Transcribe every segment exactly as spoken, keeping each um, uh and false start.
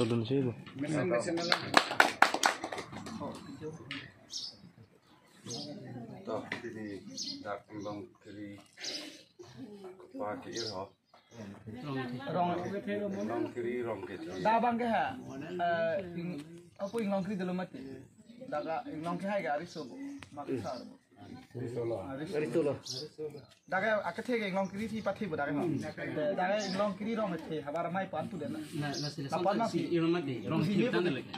Tolun si bo. Mesen, mesen lang. Toh, pini dak Inglongkiri pa ke-ir ho. Rong. Inglongkiri rong ke. Dak abang ke ha. Eh, ing-, apo Inglongkiri dolo mati. Dak Inglongkiri hai ke Ariso bo. Makasar. Ariso lo. Dak ke akethe ke Inglongkiri thi pathe bo dak ke ha. Dak ke Inglongkiri rong the havar mai pan tu den. Na, na sila lapan si mati. Irong mati. Rong si thip tan lagi.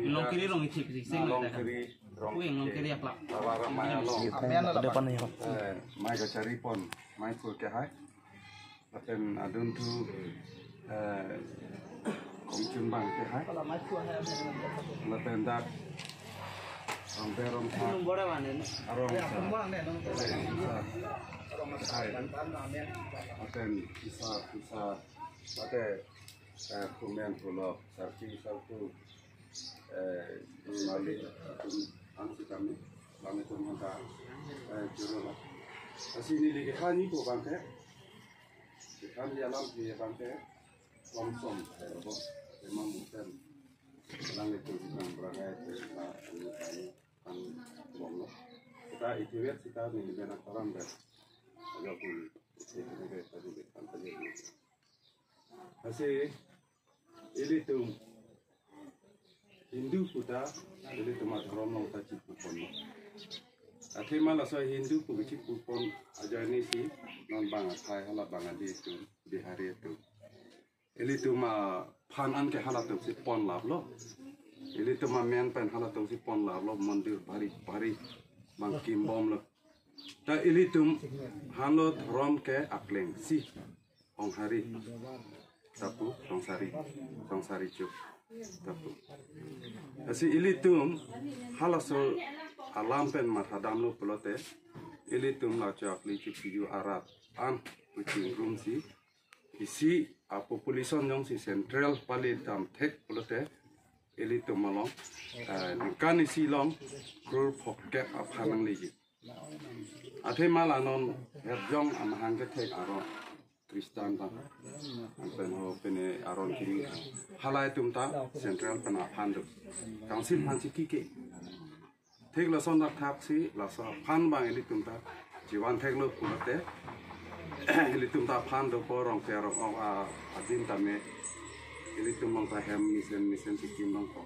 Inglongkiri rong thip si sing lagi. Inglongkiri rong. Ui, Inglongkiri aklak. Havar mai along. Amen lo. Depan ni ho. Eh, mai kachari pon, mai kur ke hai. Lapen adunthu, eh, kongchun bang ke hai. Lapen dak rong ber rong thak. Arong sa. Hai. Lapen isa, isa. Lapen, eh, kumen pulok, sarpi, sarpu. Eh, mali, atum, ang si kami, kami atum mata, eh, juro la. Lasi neli kekhan ni ko bang ke, kekhan di alam di bang ke, som som, eh, bo, emang bukan, lang itu bukan berangkai, eh, na, anu, anu, ang bom lo. Kita itiwet kita ni dengan orang ber, agak pun, itu ni kita ni, kita ni. Lasi, ilitum Hindu puta, ilitum adhorom along ta chipupon. Athema laso Hindu pu chipupon ajoine si non bang athai hala bang adi atum, Bihari atum. Ilitum aphan an ke halatum si pon laplo. Ilitum amen pen halatum si pon laplo, mandir bhari bhari bang kimbom lo. Ta ilitum hanlo dhorom ke akleng si. Honghari. Tapu, Tongsari. Tongsari Cho. Tapu. Lasi ilitum halaso alam pen mathadamlo pulote, ilitum lacho akli chipiju arat an puching room si. Isi a population jongsi central pali dam thek pulote, ilitum along, eh, ningkan isi along crore phokep aphan nangleji. Athema la non herjong amahang kethek aron Kristan ta. Anpen ho pene aron kiri. Halai atum ta central pen aphan do. Council aphan si kike. Thik lason dak thak si laso aphan bang ilitum ta. Jivan thek lo pulote. Ilitum ta aphan dopo rong ke rong ong a adin tame. Ilitum along ta hem mesen mesen si kim longpo.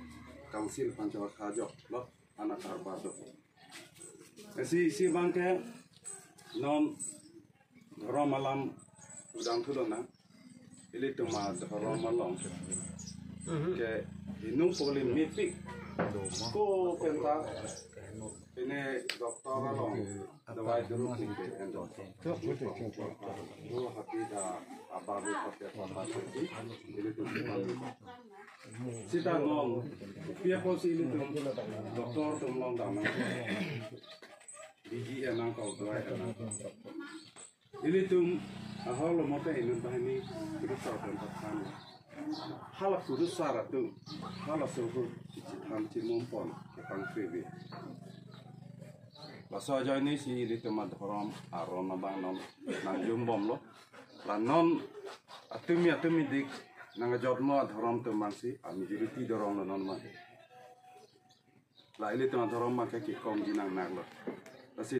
Council aphan chor kha jok lo. Anak arba do. Lasi isi bang ke non dhorom alam udang thulo na. Ilitum adhorom along ke inung poli mipik ko penta ini doktor along dawai dulu ke endo. Lo hati da ababu pakai pakai ilitum. Sita non, pia ko si ilitum, doktor atum along damnang. Biji enang kau dua enang. Ilitum, ahol lo mote inun bahini, ilitum sa dan pathan. Hala pudu sara tu, hala suhu, cithan cimum pon, ketang kribi. Laso ajoine si ilitum adhorom, aron abang non, nangjumbom lo. La non atumi atumi dik nang jotmo adhorom atum bang si a majority dorong lo non ma. La ilitum adhorom bang ke kekong di nang nak lo.